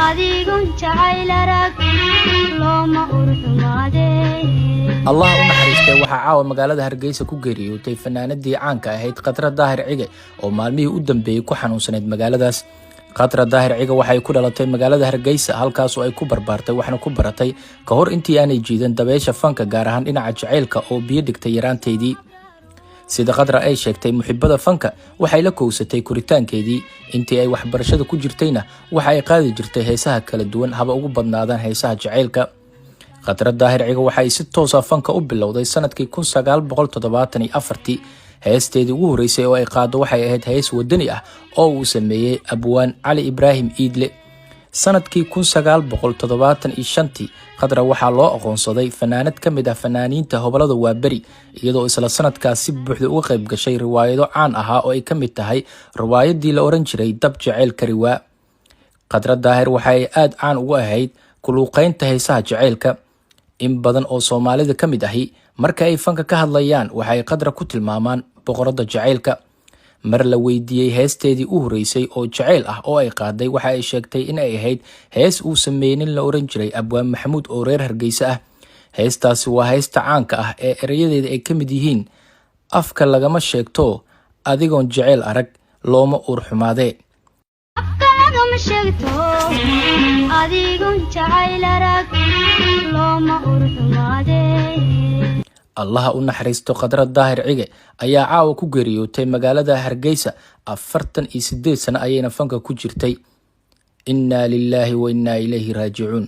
Adigun jacayl arag looma urxumaadee. Allah u naxariistay, waxaa caawa magaalada Hargeysa ku geeriyootay fanaanadii caanka ahayd Khadra Daahir Cige oo maalmihii u dambeeyey ku xanuunsanayd magaaladaas. Khadra Daahir Cige waxay ku dhalatay magaalada Hargeysa, halkaasoo ay ku barbaartay waxna ku baratay ka hor intii aanay jiidan dabeesha fanka, gaar ahaan dhinaca jacaylka oo biyo dhigtay yaraanteydii. Sida Khadra ay sheegtay, muxibada fanka waxay la kowsatay koritaankeedii. Intii ay waxbarashada ku jirtayna waxa ay qaadi jirtay heesaha kala duwan, haba ugu badnaadaan heesaha jacaylka. Khadra Daahir Ciga waxay si toosa fanka u bilowday sanadkii 1974-tii. Heesteedii ugu horreysay oo ay qaado waxay ahayd hees wadani ah oo uu sameeyey abwaan Cali Ibraahim Iidle. Sanadkii 1975-tii Khadra waxaa loo aqoonsaday fanaanad ka mid ah fanaaniinta hobolada Waaberi, iyadoo isla sanadkaas si buuxda uga qayb gashay riwaayado caan ahaa oo ay ka mid tahay riwaayadii la oran jiray Dab Jaceyl Kariwaa. Khadra Daahir waxa ay aada caan ugu ahayd kuluuqeynta heesaha jaceylka. In badan oo Soomaalida ka mid ahi marka ay fanka ka hadlayaan waxa ay Khadra ku tilmaamaan boqoradda jacaylka. Mar la weydiiyey heesteedii u horreysay oo jacayl ah oo ay qaaday, waxa ay sheegtay in ay ahayd hees uu sameeyey nin la oran jiray abwaan Maxamuud oo reer Hargeysa ah. Heestaasi waa heesta caanka ah ee erayadeeda ay ka mid yihiin "Afka lagama sheegto, adigoon jacayl arag looma uur xumaadee". Afka lagama sheegto, adigun jacayl arag looma urxumaadee. Allaha u naxariisto, Khadra Daahir Cige ayaa caawa ku geeriyootay magaalada Hargeysa. 48 sano ayayna fanka ku jirtay. Innaa lilaahi wa innaa ilayhi raajicuun.